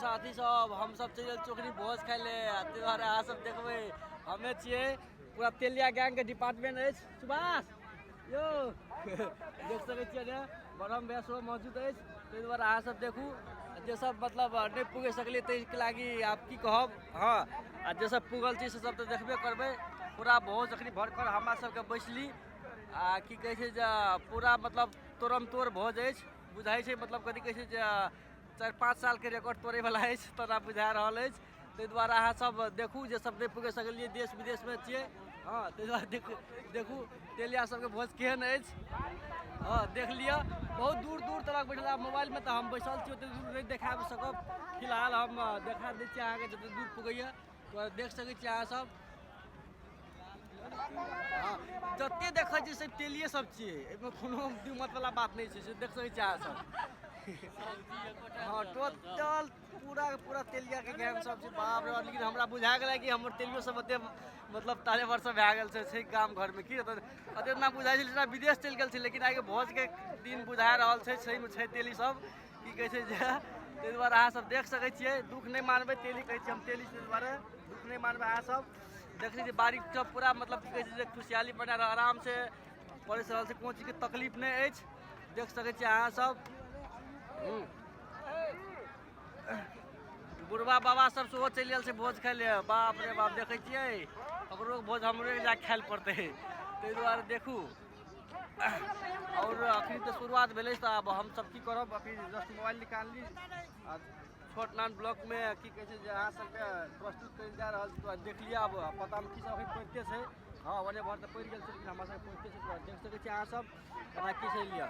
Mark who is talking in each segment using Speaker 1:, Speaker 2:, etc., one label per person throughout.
Speaker 1: साथी सब, हम सब चलि गेल चोखनी भोज खाइ ले। आ ताहि दुआरे अहाँ सब देखबै, हमे छियै पूरा तेलिया गैंग के डिपार्टमेंट अछि। सुभाष यौ, देख सकै छियै ने, बरम भैया सेहो मौजूद अछि। ताहि दुआरे अहाँ सब देखू, जे सब मतलब नहि पुगि सकलियै ताहिके लागि आब की कहब। हँ, आ जे सब पुगल छी से सब तऽ देखबे करबै। पूरा भोज अखनी भरकर हमरा सबके बैसली आ की कहै छै जे पूरा मतलब तोड़म तोड़ भोज अछि। बुझाइ छै मतलब कथी कहै छै जे 4-5 सालके रिकॉर्ड तोड़ैवला अछि तोरा बुझा रहल अछि। ताहि दुआरे अहाँ सब देखू, जे सब नहि पुगि सकलियै, देश विदेशमे छियै। हँ, ताहि दुआरे देखू देखू तेलिया सबके भोज केहन अछि। हँ, देख लिअ, बहुत दूर दूर तक बैठल। मोबाइलमे तऽ हम बैसल छी, ओतेक दूर नहि देखा सकब। फिलहाल हम देखा दै छी अहाँके जतेक दूर पुगैए। देख सकै छी अहाँ सब। हँ, जते देखै छी से तेलिए सब छियै, एहिमे कोनो दू मत वाला बात नहि छै, से देख सकै छी अहाँ सब। हँ, टोटल पूरा पूरा तेलिया के गैंग सब छै। बाप रे, लेकिन हमरा बुझा गेलै कि हमर तेलियो सब ओते मतलब ताले सब भए गेल छै, छै गाम घरमे की ओते इतना बुझाइ छै जेना विदेश चलि गेल छै। लेकिन आइके भोजके दिन बुझा रहल छै, सहीमे छै तेली सब। की कहै छै जे ताहि दुआरे अहाँ सब देख सकै छियै। दुःख नहि मानबै, तेली कहै छियै हम तेली, ताहि दुआरे दुःख नहि मानबै। अहाँ सब देखै छियै, बारीक सब पूरा मतलब की कहै छै जे खुशहाली बना रहल, आराम से परसि रहल छै, कोनो चीजके तकलीफ नहि अछि। देख सकै छियै अहाँ सब। बुढ़बा बाबा सब सेहो चलि गेल छै भोज खाइ लए। बाप रे बाप, देखै छियै, ओकरो भोज हमरे जा खाइ लए पड़तै। ताहि दुआरे देखू। आओर अखन तऽ शुरुआत भेलै, तऽ आब हमसब की करब? अखन जस्ट मोबाइल निकालली आ छोट नान ब्लॉकमे की कहै छै जे अहाँ सबके प्रस्तुत करल जा रहल छै। देख लिअ, आब पता की सब अखन पड़िते छै। हँ, ओने भर तऽ पड़ि गेल छै, लेकिन हमरा सबके पड़िते छै। देख सकै छी अहाँ सब केना की छै। लिअ,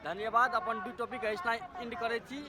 Speaker 1: धन्यवाद। अपन दू टॉपिक ऐसना एंड करै छी।